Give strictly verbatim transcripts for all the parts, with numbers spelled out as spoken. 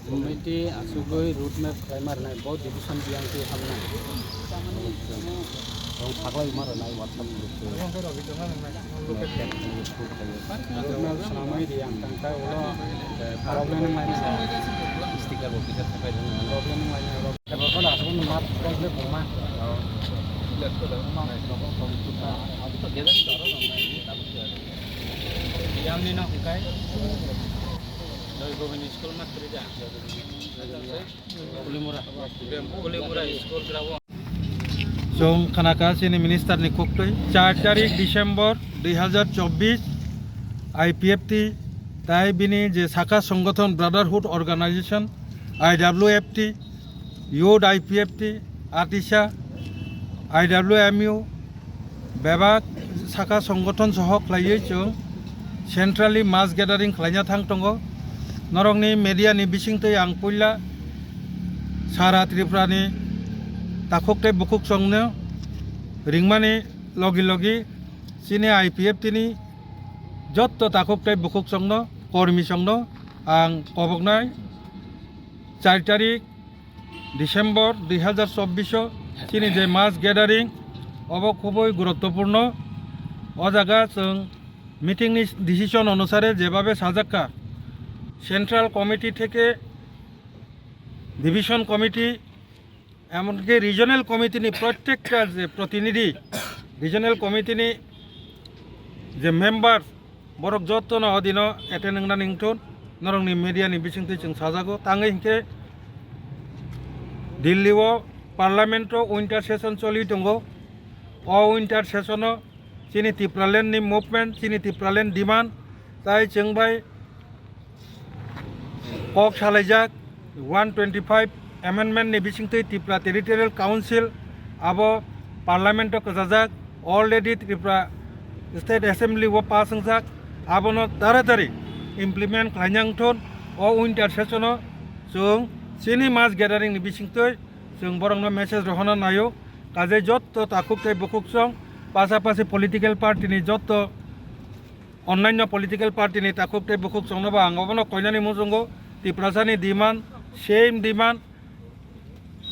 Committee asugwi road map khlai ma rwnai, bo division biyang twi hamnai. Tong thaklai ma rwnai WhatsApp group twi. Road map swnamwi riyang tang tai ulo, eh, problem wng lainai. Sticker bo kisa thaklai rwnai. Problem wng lainai. Ebo kono asugwi map khlai khlai buma. Yang ni no hikai. Doi Govind school ma trija. Chwng khanaka chini minister ni khuktwi char tarik December dui hazar chobbish I P F T tai bini je saka songothon Brotherhood Organization I W F T, Youth I P F T, Atisa, I W M U, bebak saka songothon soho khlaiwi chwng centrally mass gathering khlaina thang tongo. Norokni media ni bisingtwi ang puila sara Tripura ni takhuk tei bukhuk chwngno ringmani logi logi chini I P F T ni jotto takhuk tei bukhuk chwngno, kormi chwngno ang koboknai char tarik December dui hazar chobbish o chini je mass gathering, obo khubui guruttopurno. O jaga chwng meeting ni decision onusare jebabe sajakka, central committee theke division committee, emonki regional committee ni prottekta je protinidhi, regional committee ni je member, borok jottono o dino attend wngnani wngthun, norokni media ni bisingtwi chwng sajago. Tangwi hinkhe Delhi o parliament o winter session choli tongo. O winter session o chini Tipraland ni movement, chini Tipraland demand, tai chwng bai kok salaijak one twenty five amendment ni bisingtwi Tripura Territorial Council abo parliament o kwchajak, already Tripura State Assembly o pass wngjak, abono taratari implement khlaina wngthun. O winter session o chwng chini mass gathering ni bisingtwi chwng borokno message rohorna naio, kaje jotto takhuk tei bukhuk chwng pasapasi political party ni jotto Onnainyo political party ni takhuk tei bukhuk chwngno bo ang obono koinani muchungo, Tiprasa ni demand, same demand,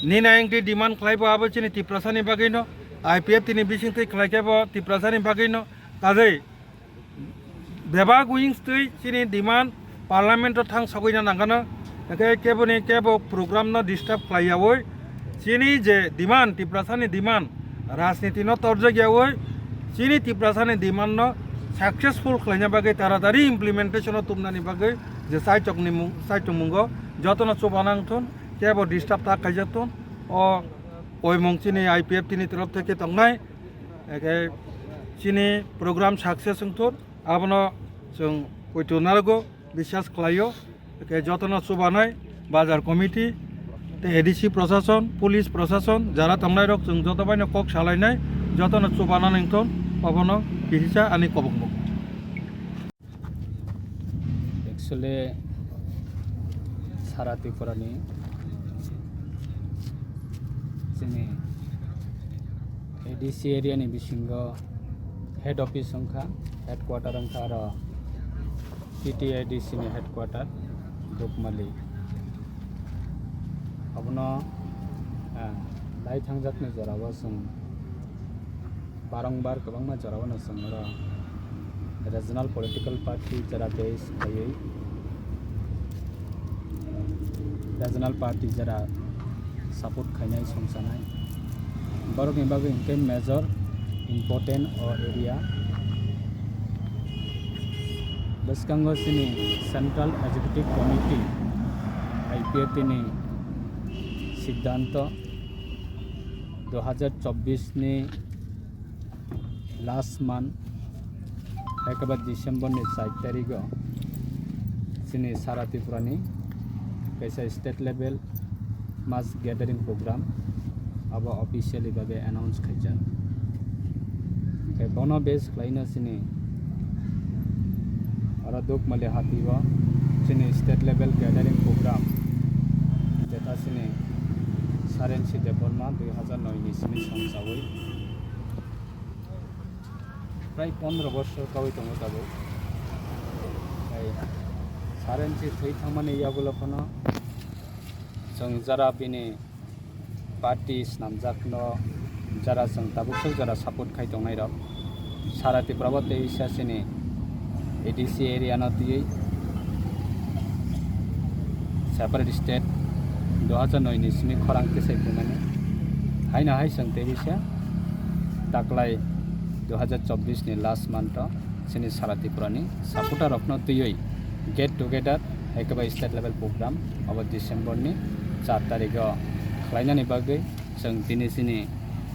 nini ayang twi demand khlai bo abo chini Tiprasa ni bagwi no, I P F T ni bising twi khlai khe bo Tiprasa ni bagwi no, tajai bebak wings twi chini demand parliament o thang sogwi na nangano, hwnkhe kebo ni kebo program no disturb khlai yaui chini je demand, Tiprasa ni demand, rajniti no torjak yaui chini Tiprasa ni demand no successful khlaina bagwi taratari implementation o tubnani bagwi je saichok ni mung, saichok mungo jotono chuba nang thun, kebo disturb ta khaijak thun. O koimung chini I P F T ni torof theke tongnai, eke chini program success wng thun, abono chwng poito narwgo. Biswas khlaio, hwnkhe jotono chubanai bazar committee tei A D C prosason, police prosason, jara tongnairok chwng joto baino kok salainai, jotono chubana nangthon, obono kisa ani kobokmung. Actually, sara Tripura ni chini A D C area ni bisingo head office wngkha, headquarter wngkha aro T T A D C ni headquarter Dukmali. Abono, ah, lai thangjakni jorao chwng barongbar kwbangma jorao no chwng oro regional political party jora base khlaiwi, ah, regional party jera support khainai songsanai. Borokni bagwi hwnkhe major important o area. Bwskango chini Central Executive Committee, I P F T ni siddhanto, dui hajar chobbish ni last month, hai khe ba December ni char tarigo chini sara Tripura ni kaisa state level mass gathering program abo officially babe announce khaijak. Tei bono base khlaino chini oro Dukmali hati o chini state level gathering program, jeta chini Sarensi Debbarma dui hajar noi ni simi songchawi prai pondro bosor kawi tongo tabuk. Tei Sarensi thwi thangmani yagulo phano chwng jara bini party snamjakno jara chwng tabuksuk jara support khai tongnairok. Sara Tripura o teisa chini A D C area no twiwi separate state dui hajar noi ni simi khorang tisai phimani. Haino hai chwng teisa taklai dui hajar chobbish ni last month o chini sara Tripura ni supporter rokno twiwi get together hai khe bai state level program abo December ni char tarigo khlainani bagwi chwng tini chini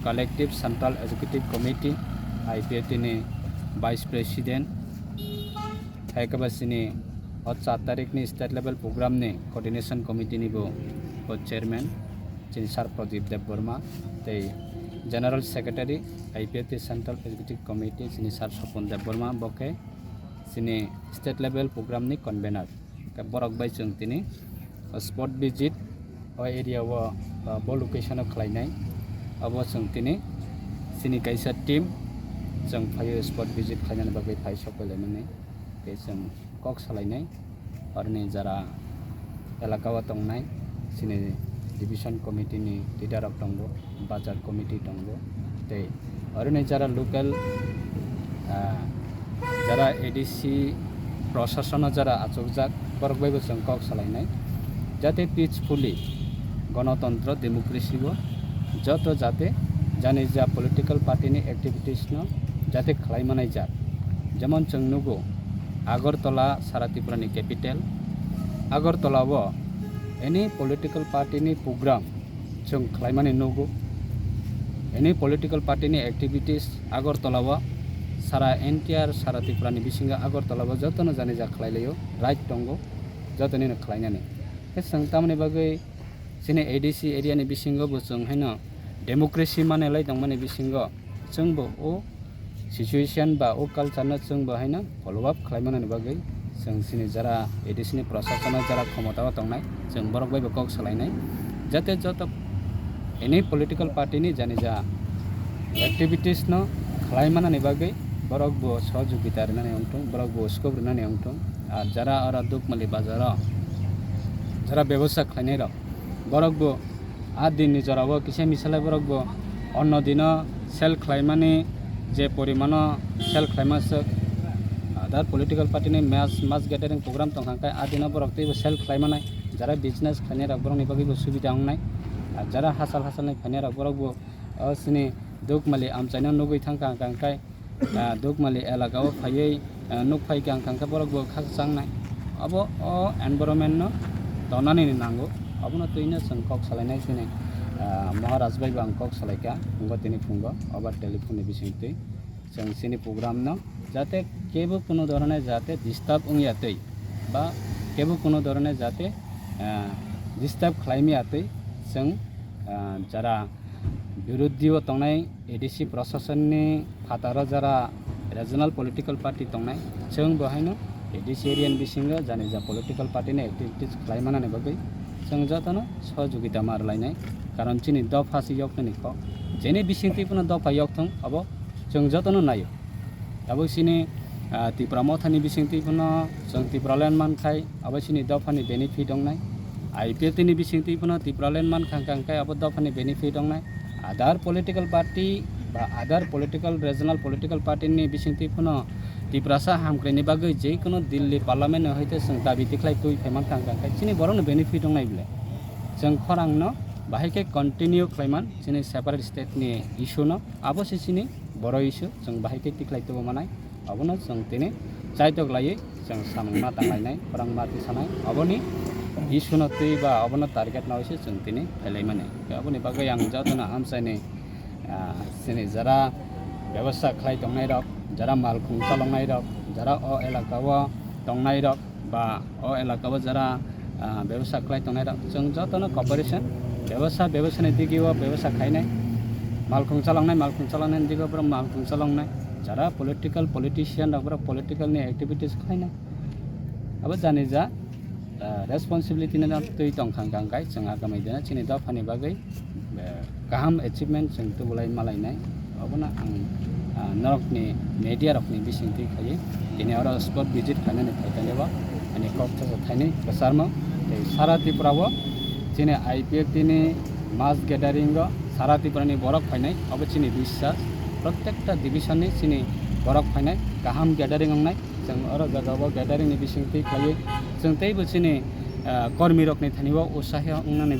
Collective Central Executive Committee, I P F T ni Vice President hai khe ba chini o char tarik ni state level program ni coordination committee ni bo, bo chairman chini Sir Pradip Debbarma tei General Secretary I P F T Central Executive Committee chini Sir Sopon Debbarma, bo khe chini state level program ni convener. Khe borok bai chwng tini spot visit o area o, ah, bo location o khlainai. Abo chwng tini chini kaisa team chwng phaio spot visit khlainani bagwi phai sok laimani. Tei chwng kok salainai, oroni jara elaka o tongnai chini division committee ni leader rok tongo, bazar committee tongo, tei oroni jara local, ah, jara A D C proshasono jara achukjak, borok bai bo chwng kok salainai, jate peacefully, gonotontro, democracy o joto jate jani ja political party ni activities no jate khlai manai jak. Jemon chwng nugo, Agartala sara Tripura ni capital. Agartala o any political party ni program chwng khlaimani nugo. Any political party ni activities Agartala o sara N T R sara Tripura ni bisingo Agartala o jotono jani ja khlai laio, right tongo jotoni no khlainani. Khe chwng tamoni bagwi chini A D C area ni bisingo bo chwng haino democracy manwi lai tongmani bisingo chwngbo o situation ba o culture no chwngbo haino follow up khlai manani bagwi chwng chini jara A D C ni proshasono jara khomota o tongnai chwng borok bai bo kok salainai, jate joto any political party ni jani ja activities no khlai manani bagwi borok bo sohojogita rinani wngthung, borok bo scope rinani wngthung. Ar jara oro Dukmali bazar o jara bebosta khlainai rok, borok bo a din ni jora o kisa misa lai borok bo onno dino sell khlaimani je porimano sell khlaima swk, other political party ni mass, mass gathering program tongkha khe a dino borok teibo sell khlaimanai, jara business khlainai rok borokni bagwi bo subida wngnai. Ar jara hachal hachal ni phainai rok borok bo o chini Dukmali amchaino nugwi thangkha, hwnkha khe ah, Dukmali elaka o phaiwi, ah, nuk phai khe ang kha khe borok bo khakchangnai. Abo o environment no tonani ni nango. Abono twino chwng kok salainai chini, ah, Maharaj bai bo ang kok salaikha, phungo tini phungo obo telephone ni bisingtwi. Chwng chini program no jate kebo kuno dhorone jate disturb wngya twi ba kebo kuno dhorone jate, ah, disturb khlaimya twi chwng, ah, jara birodhi o tongnai A D C proshason ni phataro jara regional political party tongnai, chwng bo haino A D C area ni bisingo jani ja political party ni activities khlai manani bagwi chwng jotono sohojogita ma rwlainai, karon chini dopha se yoknani kok, jeni bisingtwi phano dopha yokthung abo chwng jotono naio. Tabuk chini, ah, Tipra Motha ni bisingtwi phano chwng Tipraland mankhai, abo chini dopha ni benefit wngnai. I P F T ni bisingtwi phano Tipraland mankha hwnkha hwnkhe abo dopha ni benefit wngnai. Other political party ba other political, regional political party ni bisingtwi phano Tiprasa hamkraini bagwi je kono Delhi parliament ni hoite chwng dabi tikhlai twi phai mankha hwnkha hwnkhe chini borok no benefit wngnai bwle. Chwng khorangno bahai khe continue khlaiman chini separate state ni issue no, abo se chini boro issue, chwng bahai khe tikhlai tubu manai, abono chwng tini chaitok laiwi chwng samung ma tanglainai, khorang ma tisanai, aboni issue no twi ba abono target nawi se chwng tini phailaimani. Aboni bagwi ang jotono amchaini, ah, chini jara bebasa khlai tongnai rok, jara malkhung chaloknai rok, jara o elaka o tongnai rok, ba o elaka o jara, ah, bebasa khlai tongnai rok, chwng jotono cooperation, bebasa, bebasani digi o bebasa khainai, malkhung chaloknai, malkhung chaloknai digi o borok malkhung chaloknai, jara political politician rok borok political ni activities khlainai, abo jani ja, ah, responsibility no twi tongkha hwnkha hwnkhe chwng agamai dina chini dophani bagwi, eh, kaham achievement chwng tubulai malainai. Obono ang, ah, norokni media rokni bisingtwi khaiwi tini oro spot visit khainani phaikhe bo ani kok thaisa thaini kwcharmo. Tei sara Tripura o chini I P F T ni mass gathering o sara Tripura ni borok phainai, obo chini biswas. Protekta division ni chini borok phainai, kaham gathering wngnai. Chwng oro jaga o gathering ni bisingtwi khaiwi chwng teibo chini, ah, kormi rokni thani o usahi wngnani